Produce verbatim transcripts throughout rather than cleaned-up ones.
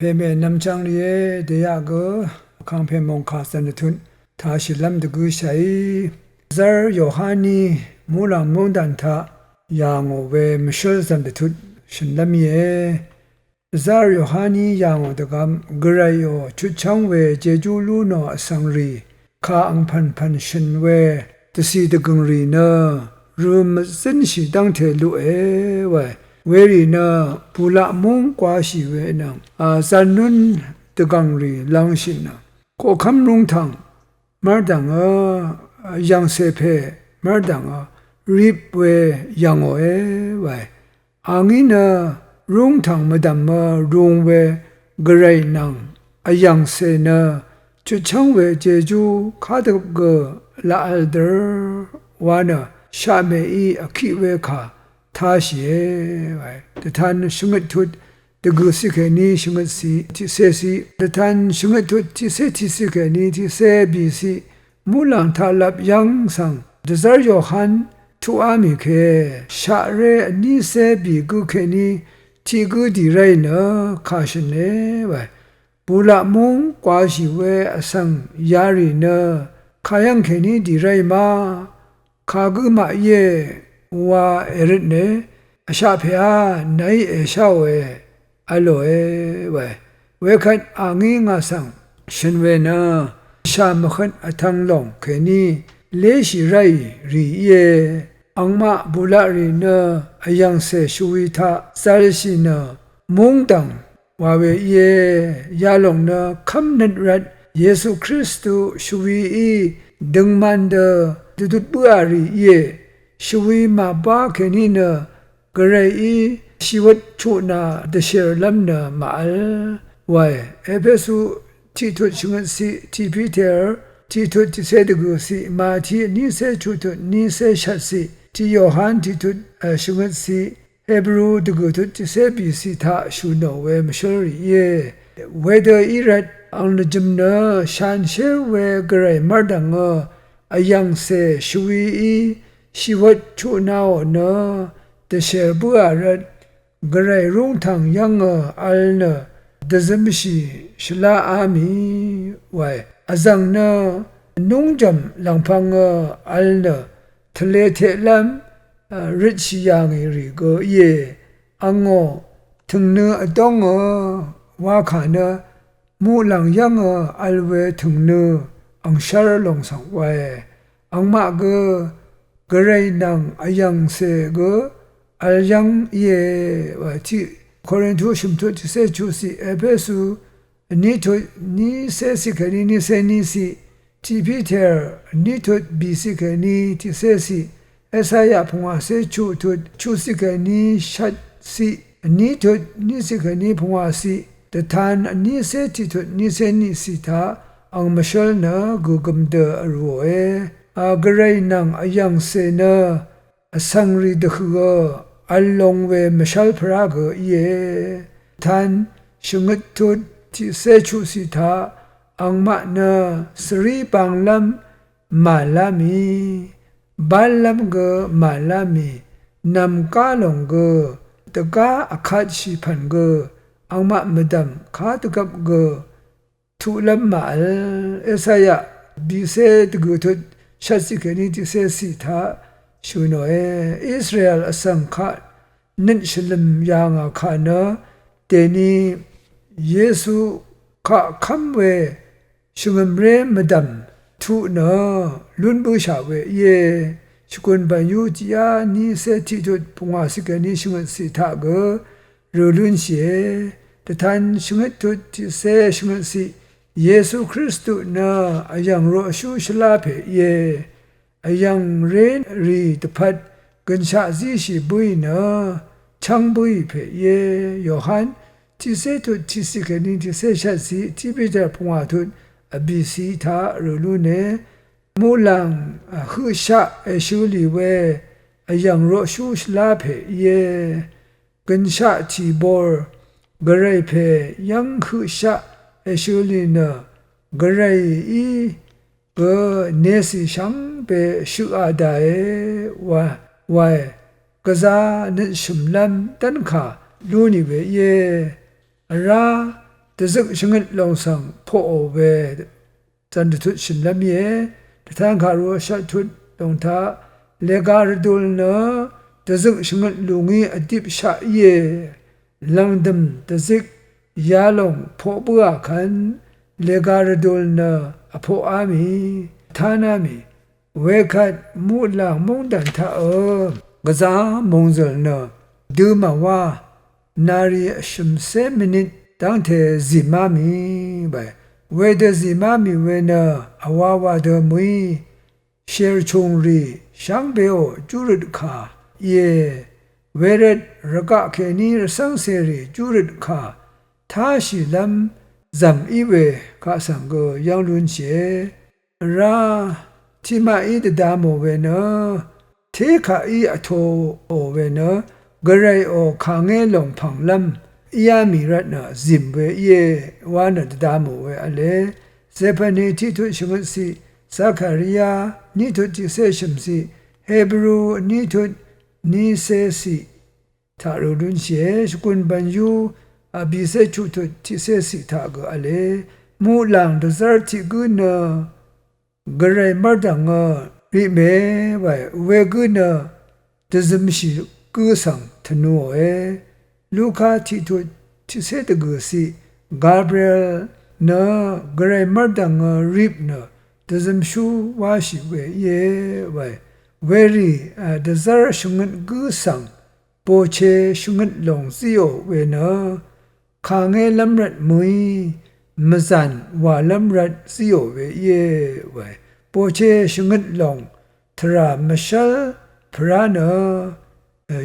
Pèmè nvmchvng rìé, dèyaq gø vkàngpè mòngkà zv̀n dvtut tashìlv́m dvgǿshàí, dvzv́r Yohaní muqlàng móngdàn taq yà ngò we mvshǿl zv̀n dvtut shø̀nlv́m íe. Dvzv́r Yohaní yà ngò dvgvm, Gvrayò chutchv́ng we jejú lú nò vsvng rì, kà angpv̀npv̀n shø̀n we dvcì dvgø̀ng rì nø rø mvzǿnshì dv́ngte luqe wae. Werì nø bùlaq múng gwashì we nvng, a, zv̀nnún dvgv̀ng rì lv̄ngshì nø, koqkv́m rúngtv̀ng mv́rdv̀ngø, yv̀ngcè pè mv́rdv̀ngø rip we yv̀ngòe wae. Angí nø rúngtv̀ng mvdv̀mø rung we Gvray nvng vyv̀ngcè nø chutchv́ng we jejú kadvgvp gø laq v̄l dv́r wa nø shaqmèí vkiq we kà táshìe wae. Dvtan shvngøt tut dvgø̀ ciq kèní shvngøt ciq tiqcé ciq, dvtan shvngøt tut tiqcé tiqciq kèní tiqcé bìciq, muqlàng taqlap yv́ng svng dvzv́r Yohan tuqá mì ke, shaqré vnícé bìgǿ kèní tiqgǿ dì ráì nø kà shø̀ne wae. Bùlaq múng gwashì we vsvng yarì nø kayv́ng kèní dì ráì ma, kagǿ maq íe wa èrøtne, vshaq pèá nàí èsháòe v̄lòe wae. Wekvt angí ngà svng shø̀n we nø, shà mvhøt vtv̄ng lòng kèní léshì ráì rì íe. Angmaq bùlaq rì nø vyv̀ngcè shvwi taq zv̄lshì nø, mungdv̀ng wa we íe. Yalòng nø kv́mnøt rvt Yesu Kristu shvwií døngman dø dvdut bǿà rì íe. Shvwi màbá kèní nø Gvrayí shìwøt chutnà dvshèrlv́m nø màvl wae. Epesu tiqtut shvngøt ciq, tiq Piter tiqtut tiqcé dvgø̀ ciq, Mati vnícé chutut vnícé shvt ciq, tiq Yohan tiqtut, e, shvngøt ciq, Hebru dvgø̀ tut tiqcé bìciq taq shø̀n nò we mvshǿl rì íe. Wedø í rvt ang lvjø̄m nø shanshér we Gvray mv́rdv̀ngø vyv̀ngcè shvwií shìwøt chutnaò nø dvshèr bǿà rvt, Gvray rúngtv̀ng yv́ngø v̄l nø dvzømshì shvláá mì wae. Vzv̀ng nø núngjv̀m lv̀ngpv̄ngø v̄l nø tvlē teqlv́m, e, røtshì yà ngì rì gø íe. Angò tø̀ngnø vdóngø wakà nø muqlàng yv́ngø v̄l we tø̀ngnø angshv́r lòng svng wae. Angmaq gø Gvray nvng vyv̀ngcè gø v̄l yv́ng íe wa. Tiq Korintu shø̀mtut tiqcé chuqciq, Epesu vní tut vnícé ciq kèní vnícé ní ciq, tiq Piter vní tut bìciq kèní tiqcé ciq, Esaya pungwàcé chuq tut chuqciq kèní shvt ciq, vní tut vníciq kèní pungwàciq, dvtan vnícé tiq tut vnícé ní ciq taq ang mvshǿl nø gø̀gøm dø vrùòe. A, Gvray nvng vyv̀ngcè nø vsvng rì dvhø̀ø v̄l long we mvshv́l pvrá gø íe. Tan shvngøt tut tiqcé chuqciq taq angmaq nø svrí banglv́m màvlá mì, bánlv́m gø màvlá mì, nv̀m gá lòng gø dvgá vkatshì pv̀n gø angmaq mvdv̀m kadvgvp gø tuqlv́m màvl. Esaya bìcé dvgø̀ tut shvt ciq kèní tiqcé ciq taq shø̀n nòe. Israel vsvng kaq nøt shvlø̀m yà ngà kà nø dèni Yesu kaq kv́m we shvngø̀mré mvdv̀m tuq nø lún bǿshà we íe. Shvgùn bv̀nyú tiqyá nícé tiq tut pungwà ciq kèní shvngøt ciq taq gø rø̀ lúnshìe. Dvtan shvngøt tut tiqcé shvngøt ciq, Yesu Kristu nø vyv̀ng roqshú shvlá pè íe. Vyv̀ngré rì dvpvt gønshaq zíshì bǿì nø chv́ng bǿì pè íe. Yohan tiqcé tut tiqciq kèní tiqcé shvtciq, tiq Piter pungwà tut vbìciq taq rø̀ lúne. Muqlàng, a, høqshaq èshølì we vyv̀ng roqshú shvlá pè íe. Gønshaq tìbor gvray pè yv́ng høqshaq èshølì nø gvrayí gø necì shvngbe shøqa dàe wa, wae. Gvzá nøt shø̀mlv́m dv́nkà lú nì we íe. Vrá dvzøk shvngøt lòng svng poqò we zv̀n dvtut shø̀nlv́m íe. Dvtan kàru vshvt tut lòng taq lega rvdul nø dvzøk shvngøt lùngí vdipshaq íe. Lv̀ngdø̀m dvzik yalòng poq bǿà kvn lega rvdul nø vpoqá mì, vtáná mì. Wekvt muqlàng móngdàn taqø gvzá mòngzø̀l nø dø màwá, nàrì vshø̀mcé mvnit dv́ngte zìmá mì wae. Wedø zìmá mì we nø vwawa dø mø̀í shèrchùngrì shvngbeò júrøt kà íe. Wervt rvgaq kèní rvcv́ngcèrì júrøt kà táshìlv́m zv̀m í we kaq svng gø yv́ng lúnshìe. Vrá tiqmaqí dvda mò we nø tékaqí vtoò we nø gvrayò kàngé lòng pv̀nglv́m íá mì rvtnø zìm we íe wa nø dvda mò we v̄le. Zepani tiqtut shvngøtciq, Zakaria nítut tiqcé shø̀mciq, Hebru nítut nícéciq taq rø lúnshìe. Shvgùn bv̀nyú vbìcé chuqtut tiqcéciq taq gø v̄le. Muqlàng dvzv́r tiq gǿ nø gvray mv́rdv̀ngø riqme wae, wegǿ nø dvzømshì gǿ svng tvnuòe. Luka tiqtut tiqcé dvgø̀ciq, Gabriel nø gvray mv́rdv̀ngø rip nø dvzømshú wáshì we íe wae. Werì dvzv́r shvngøt gǿ svng bòche shvngøt lòng zíò we nø kàngé lv́m rvt mø̀í mvzàn wàlv́m rvt zíò we íe wae. Bòche shvngøt lòng tvrà mvshv́l pvrá nø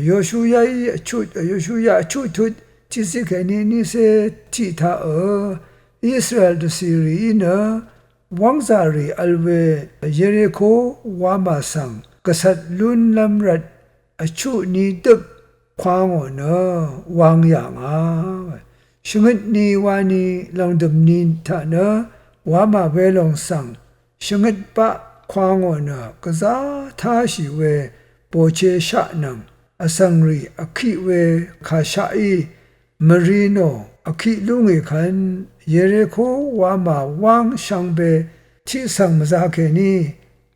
Yoshuyaí vchuq, Yoshuya vchuq tut tiqciq kèní nícé tiq taqø Israel dvcìrìí nø wv́ngzàrì vl we Yeriko wamà svng gvcvt lúnlv́m rvt vchuq ni døp kwangò nø wang yà ngà. Shvngøt ni wani lv̀ngdø̀m ni taq nø wamà welòng svng shvngøt baq kwangò nø gvzá táshì we bòcheshaq nvng vsvngrì vkiq we kàshaqí mvri nò vkiq lú ngì kvn Yeriko wamà wáng shvngbe tiq svng mvzakèní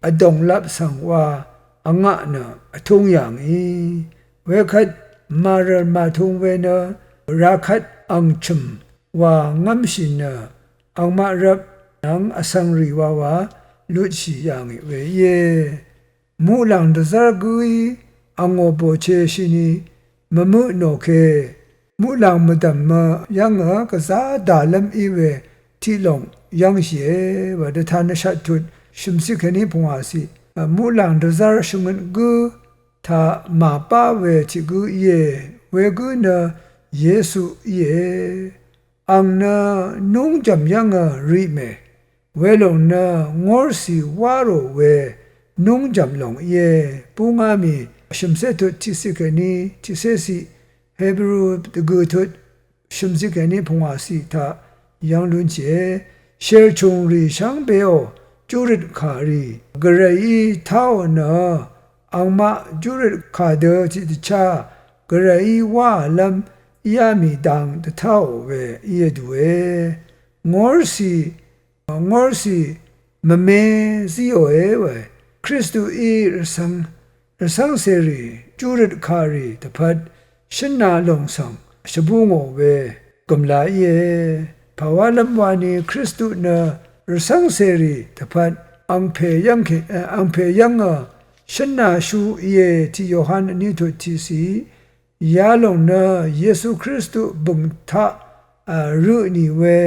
vdònglap svng wa vngaq nø vtúng yà ngì. Wekvt màrv̀l màtung we nø rakvt ang chø̀m wa ngv́mshì nø angmaq rvp nvng vsvngrì wawa lutshì yà ngì we íe. Muqlàng dvzv́r gǿí angò bòcheshini mvmøq nò ke muqlàng mvdv̀m mø yv́ngø gvzá dàlv́m í we tiqlòng yv́ngshìe wa dvtan vshat tut shø̀mciq kèní pungwàciq. Muqlàng dvzv́r shvngøt gǿ taq màbá we tiq gǿ íe. Wegǿ nø Yesu íe. Ang nø núngjv̀m yv́ngø riqme welòng nø ngórsì wá rò we núngjv̀m lòng íe. Búngá mì shø̀mcé tut tiqciq kèní tiqcéciq, Hebru dvgø̀ tut shø̀mciq kèní pungwàciq taq yv́ng lúnshìe. Shèrchùngrì shvngbeò júrøt kàrì gvrayí táò nø angmaq júrøt kà dø tiqdvchá gvrayí wáàlv́m íá mì dang dvtáò we íe dùe. Ngórsì ngórsì mvme zíòe we Kristuí rvcv́ng rvcv́ngcèrì júrøt kàrì dvpvt shǿnā lòng svng shvbú ngò we gø̀mla íe. Pàwálv́m wani Kristu nø rvcv́ngcèrì dvpvt angpè yv́ngke angpè yv́ngø shǿnāshú íe tiq Yohan vní tut tiqciq. Yalòng nø Yesu Kristu bø̀ng taq rø tnì we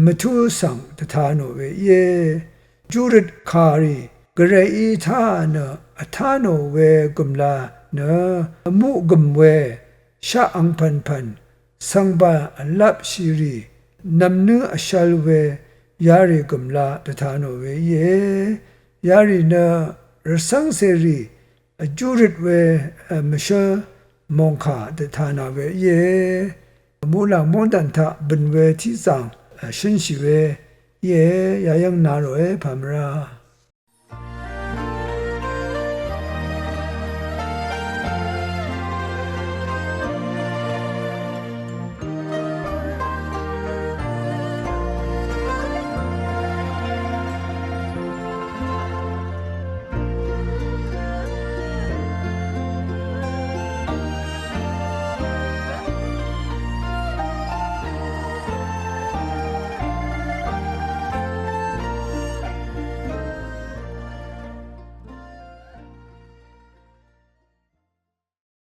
mvtú svng dvta nò we íe. Júrøt kàrì gvrayí táà nø vtá nò we gø̀mla nø vmuq gø̀m we shaq angpv̀npv̀n svngbà vlapshìrì nv̀mnǿ vshvl we yarì gø̀mla dvta nò we íe. Yarì nø rvcv́ngcèrì vjúrøt we mvshǿl mòngkà dvta nà we íe. Muqlàng móngdàn taq bø̀n we tiqzàng shǿnshì we íe. Yayv́ng na ròe pàmvrá